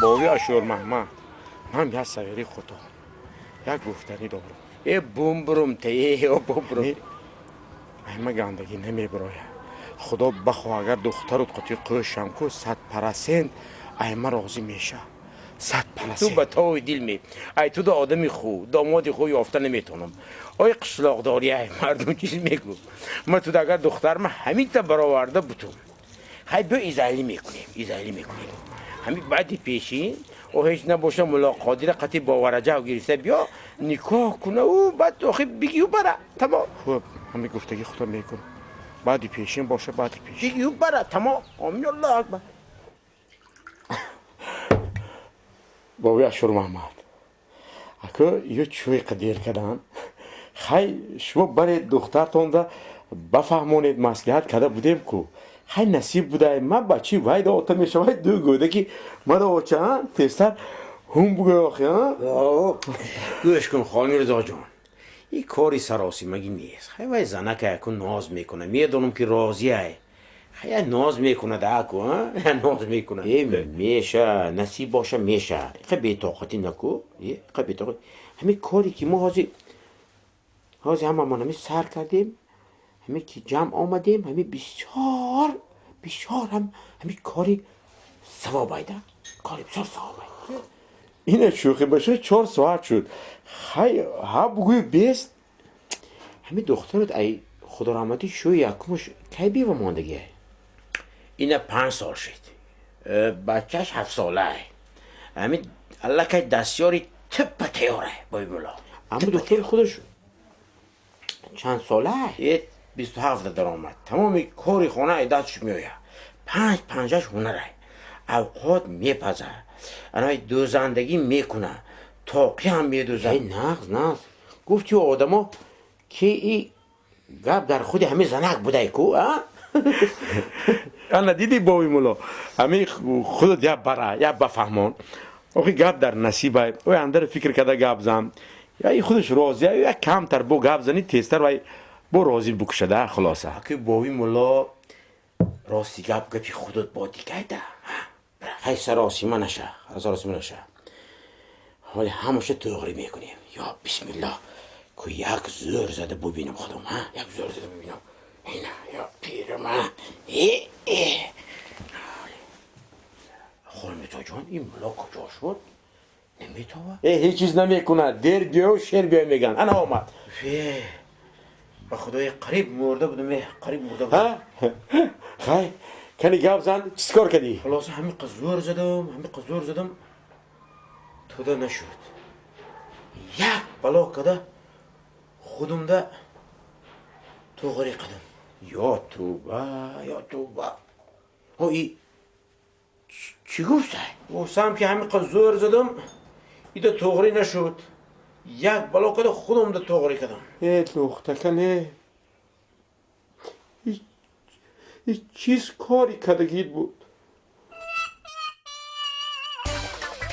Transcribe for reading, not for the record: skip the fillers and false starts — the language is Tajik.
Бови Ашурмаҳмад, ман як савери худо як гуфтанӣ дорам. Э, бумбурум те, э, бумбурум. Ай, ма гандагӣ намебирояд. Худо бахоҳ, агар духтарут қути қӯшам ку, 100% ай ма розӣ меша. Сад Ту парасент. Ба тови дил ме, ай ту да одами хуб, домоди хуб ёфта наметавонам. Ой, қишлоқдорӣ, ай мардум чиз мегӯ. Ма ту агар духтарма ҳаминта бароварда бутум. Хай, биё, изайлӣ мекунем, изайлӣ мекунем. Ҳами баъди пешин о ҳеҷ набоша, мулоқодира қати бовараҷав гирифта биё, никоҳ куна, ӯ баъд охи бигию бара, тамом. Хуб, ҳами гуфтагӣ худо мекун. Баъди пешин боша, баъди пешин. Бигию бара, тамом. Омин, Аллоҳ акбар. Бови Ашурмаҳмад, аку ё чӯй қадер кадан. Хай, шумо баред, духтартонда бафаҳмонед, маслиҳат карда будем ку. Хай, насиб будай, ма бачи вай да ота мешавай, ду гӯда ки мада оча тезтар ҳум бугӯй охи. Гӯш кун, Холмирзоҷон, ин кори саросимагӣ нест. Хай, вай занака яку ноз мекуна, медонам ки розиай. Хай, я ноз мекунад аку, я ноз мекунад. Э, меша, насиб боша, меша. Ха, бетоқатӣ наку, ха, бетоқат. Ҳамин коре ки мо ҳозир ҳозир ҳамамон ҳамин сар кардем, ҳамин ки ҷамъ омадем, ҳамин бисёр бисёр ҳам ҳамин кори савоб айда, кори бисёр савоб ай. Ина шӯхӣ баша, 4 соат шуд. Хай, ҳа, бугӯй бест. Ҳамин духтарот, ай худораҳматӣ, шӯи якумаш кай бева мондагиай? Ина 5 сол шуд. Бачааш 7 солаай. Ҳамин аллакай дастёри типпа тайёрай, боймулло. Аммо духтари худаш чанд солаай? Э, 27-та даромад. Тамоми кори хона ай дастш меояд. Панҷ панҷаш ҳунарай, авқот мепаза, анай дӯзандагӣ мекуна, тоқӣ ҳам медӯзад. Э, нағз, нағз. Гуфти одамо ки и гап дар худи ҳамин занак будай ку, а? Ана дидӣ, бови мулло, ҳами худат я бара, я бафаҳмон. Охи, гап дар насибай. Ой, андаре фикр карда гап зан. Я и худаш розия, я камтар бо гап зани, тезтар вай бо розӣ букушада, хулоса. Аки бови мулло, рости гап, гапи худат бо дигайда. Хай, саросима наша, саросима наша. Ҳоли ҳамаша тӯғрӣ мекунем. Ё бисмиллоҳ ку, як зӯр зада бубинам худам, ҳа, як зӯр зада бубинам. Ина, ё пирама, э, э. Холмирзоҷон, ин мулло куҷо шуд? Наметова. Э, ҳеҷ чиз намекунад. Дер биёю шер биёй меган. Ана омад. Э, ба худои, қариб мурда будам, э, қариб мурда будам. Хай, кани гап зан, чиз кор кардӣ? Хулоса, ҳамин қа зӯр задам, ҳамин қа зӯр задам, туда нашуд. Як бало када худумда туғри қадам. Ё тӯба, ё тӯба! О, и чӣ гуфтай? Гуфтам ки ҳамин қа зӯр задам, ида туғри нашуд, як бало када худумда туғри кадам. Э, лухтакане, и чиз кори кардагит буд?